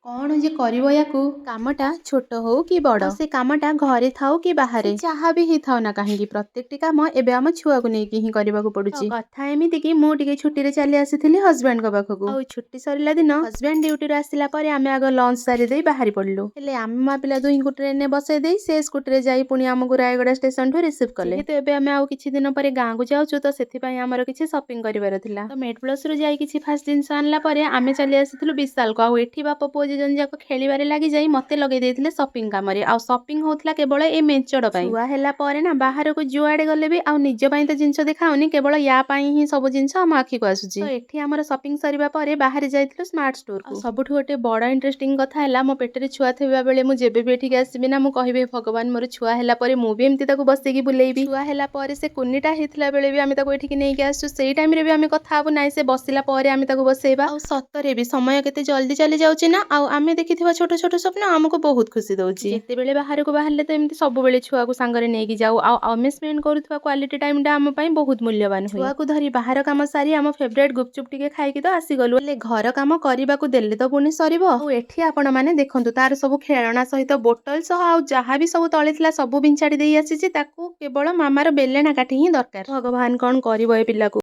କ'ଣ ଯେ କରିବ ୟାକୁ। କାମଟା ଛୋଟ ହଉ କି ବଡ଼, ସେ କାମଟା ଘରେ ଥାଉ କି ବାହାରେ, ଯାହା ବି ହେଇଥାଉ ନା କାହିଁକି, ପ୍ରତ୍ୟେକଟି କାମ ଏବେ ଆମ ଛୁଆକୁ ନେଇକି ହିଁ କରିବାକୁ ପଡୁଛି। କଥା ଏମିତି କି ମୁଁ ଟିକେ ଛୁଟିରେ ଚାଲି ଆସିଥିଲି ହଜବେଣ୍ଡଙ୍କ ପାଖକୁ। ଆଉ ଛୁଟି ସରିଲା ଦିନ ହଜବେଣ୍ଡ ଡ୍ୟୁଟିରୁ ଆସିଲା ପରେ ଆମେ ଆଗ ଲଞ୍ଚ ସାରି ଦେଇ ବାହାରି ପଡିଲୁ। ହେଲେ ଆମେ ମା ପିଲା ଦୁହିଁଙ୍କୁ ଟ୍ରେନରେ ବସେଇ ଦେଇ ସେ ସ୍କୁଟିରେ ଯାଇ ପୁଣି ଆମକୁ ରାୟଗଡ଼ା ଷ୍ଟେସନଠୁ ରିସିଭ୍ କଲେ। ଯେହେତୁ ଏବେ ଆମେ ଆଉ କିଛି ଦିନ ପରେ ଗାଁକୁ ଯାଉଛୁ, ତ ସେଥିପାଇଁ ଆମର କିଛି ସପିଂ କରିବାର ଥିଲା। ତ ମେଡ୍ପ୍ଲସରୁ ଯାଇ କିଛି ଫାଷ୍ଟ ଜିନିଷ ଆଣିଲା ପରେ ଆମେ ଚାଲି ଆସିଥିଲୁ ବିଶାଲକୁ। ଆଉ ଏଠି ବାପ ପୁଅ ଦି ଜଣ ଯାକ ଖେଳିବାରେ ଲାଗିଯାଇ ମତେ ଲଗେଇ ଦେଇଥିଲେ ସପିଂ କାମରେ। ଆଉ ସପିଂ ହଉଥିଲା କେବଳ ଏ ମେଞ୍ଚଡ଼ ପାଇଁ। ଛୁଆ ହେଲା ପରେ ନା ବାହାରକୁ ଯୁଆଡେ ଗଲେ ବି ଆଉ ନିଜ ପାଇଁ ତ ଜିନିଷ ଦେଖାହଉନି, କେବଳ ୟା ପାଇଁ ହିଁ ସବୁ ଜିନିଷ ଆମ ଆଖିକୁ ଆସୁଛି। ତ ଏଠି ଆମର ସପିଂ ସରିବା ପରେ ବାହାରି ଯାଇଥିଲୁ ସ୍ମାର୍ଟ ଷ୍ଟୋର। ସବୁଠୁ ଗୋଟେ ବଡ ଇଣ୍ଟରେଷ୍ଟିଂ କଥା ହେଲା, ମୋ ପେଟରେ ଛୁଆ ଥିବା ବେଳେ ମୁଁ ଯେବେ ବି ଏଠିକି ଆସିବି ନା, ମୁଁ କହିବି, ଭଗବାନ, ମୋର ଛୁଆ ହେଲା ପରେ ମୁଁ ବି ଏମିତି ତାକୁ ବସେଇକି ବୁଲେଇବି। ଛୁଆ ହେଲା ପରେ, ସେ କୁନିଟା ହେଇଥିଲା ବେଳେ ବି ଆମେ ତାକୁ ଏଠିକି ନେଇକି ଆସୁଛୁ, ସେଇ ଟାଇମରେ ବି ଆମେ କଥା ହବୁ, ନାଇଁ ସେ ବସିଲା ପରେ ଆମେ ତାକୁ ବସେଇବା। ଆଉ ସତରେ ବି ସମୟ କେତେ ଜଲ୍ଦି ଚାଲି ଯାଉଛି ନା? ଆଉ ଆମେ ଦେଖିଥିବା ଛୋଟ ଛୋଟ ସ୍ୱପ୍ନ ଆମକୁ ବହୁତ ଖୁସି ଦଉଛି। ଯେତେବେଳେ ବାହାରକୁ ବାହାରିଲେ ତ ଏମିତି ସବୁବେଳେ ଛୁଆକୁ ସାଙ୍ଗରେ ନେଇକି ଯାଉ, ଆଉ ଆମେ ସ୍ପେଣ୍ଡ କରୁଥିବା କ୍ୱାଲିଟି ଟାଇମଟା ଆମ ପାଇଁ ବହୁତ ମୂଲ୍ୟବାନ ହୁଏ। ଛୁଆକୁ ଧରି ବାହାର କାମ ସାରି ଆମ ଫେଭରେଟ୍ ଗୁପଚୁପ୍ ଟିକେ ଖାଇକି ତ ଆସିଗଲୁ, ହେଲେ ଘର କାମ କରିବାକୁ ଦେଲେ ତ ପୁଣି ସରିବ। ଆଉ ଏଠି ଆପଣ ମାନେ ଦେଖନ୍ତୁ, ତାର ସବୁ ଖେଳଣା ସହିତ ବୋଟଲ ସହ ଆଉ ଯାହା ବି ସବୁ ତଳେ ଥିଲା ସବୁ ବିଞ୍ଚାଡ଼ି ଦେଇ ଆସିଛି। ତାକୁ କେବଳ ମାମାର ବେଲେଣା କାଠି ହିଁ ଦରକାର। ଭଗବାନ, କଣ କରିବ ଏ ପିଲାକୁ?